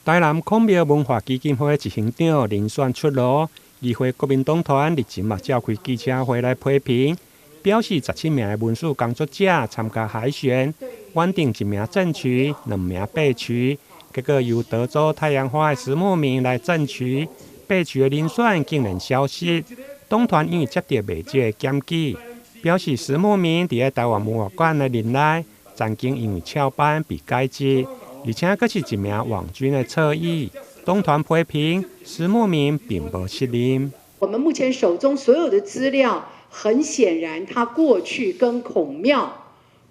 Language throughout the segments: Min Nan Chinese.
台南孔廟文化基金會執行長人選出爐，議會國民黨團日前嘛召開記者會來批評，表示17名的文史工作者參加海選，原定一名正取，兩名備取，結果由德州太陽花的石慕明來正取，備取的人選竟然消失。黨團因為接著袂少的檢舉，表示石慕明佇咧台灣文化館的任內，曾經因為翹班被解職。而且閣是一名網軍的側翼，黨團批評石慕明並無失任。我們目前手中所有的資料，很顯然，他過去跟孔廟、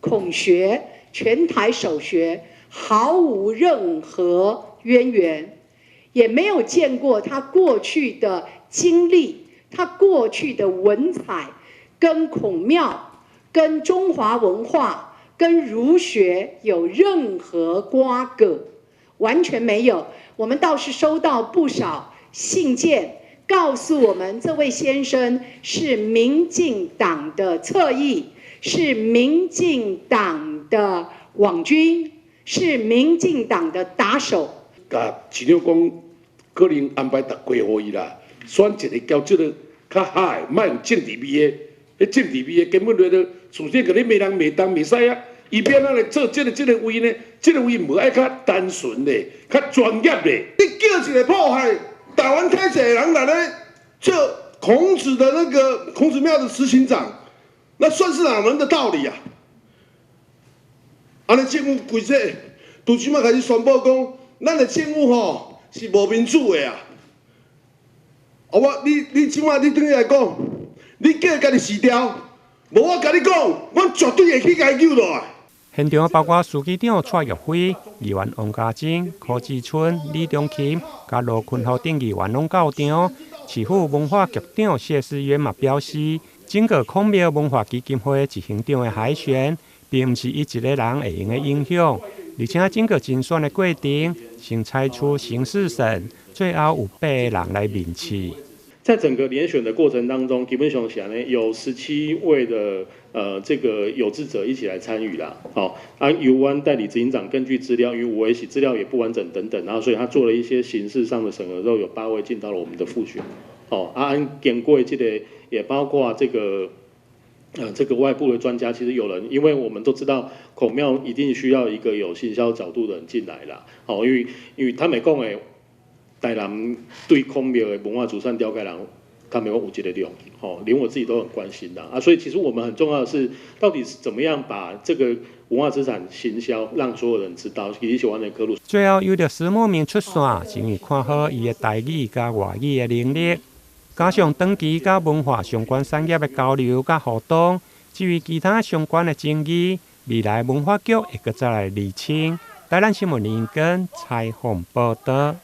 孔學、全台首學毫無任何淵源，也沒有見過他過去的經歷，他過去的文采跟孔廟、跟中華文化、跟儒學有任何瓜葛，完全沒有。我們倒是收到不少信件，告訴我們這位先生是民進黨的側翼，是民進黨的網軍，是民進黨的打手。共市長講，可能安排逐過予伊啦，選一個交這个較好的，莫有政治味的。彼政治味的根本就事先共你罵人罵東罵西啊！伊欲按怎來做這个位呢？這个位無愛較單純的、較專業的。你叫一个破壞台灣體制的人來咧做孔子的那個孔子廟的執行長，那算是哪門的道理啊？按呢政府規這，拄這馬開始宣布講，咱的政府吼是無民主的啊！啊我你你這馬你轉來講，你叫家己辭掉，無我共你講，我絕對會去共伊救落來。現場包括書記長蔡玉輝、議員王家珍、柯志春、李中琴、佮羅坤豪等議員攏到場。市府文化局長謝世淵嘛表示，整個孔廟文化基金會執行長的海選，並毋是伊一个人會用得影響，而且整個甄選的過程先採取形式審，最後有八個人來面試。在整個聯選的過程當中，基本上是按呢有17位的這個有志者一起來參與啦。好，啊，由阮代理執行長根據資料，因為有的是資料也不完整等等，然後所以他做了一些形式上的審核之後，有八位進到了我們的複選。哦，啊，經過這個也包括這個外部的專家，其實有人，因為我們都知道孔廟一定需要一個有行銷角度的人進來啦。哦，因為他們講的，台南對孔廟的文化資產了解人，他們有這個量，吼，連我自己都很關心的啊。所以其實我們很重要的是，到底是怎麼樣把這個文化資產行銷，讓所有人知道，其實是阮的科路。最後由著石慕明出線，是因為看好伊的台語佮外語的能力，加上長期佮文化相關產業的交流佮互動。至於其他相關的爭議，未來文化局會閣再來釐清。台南新聞林根採訪報導。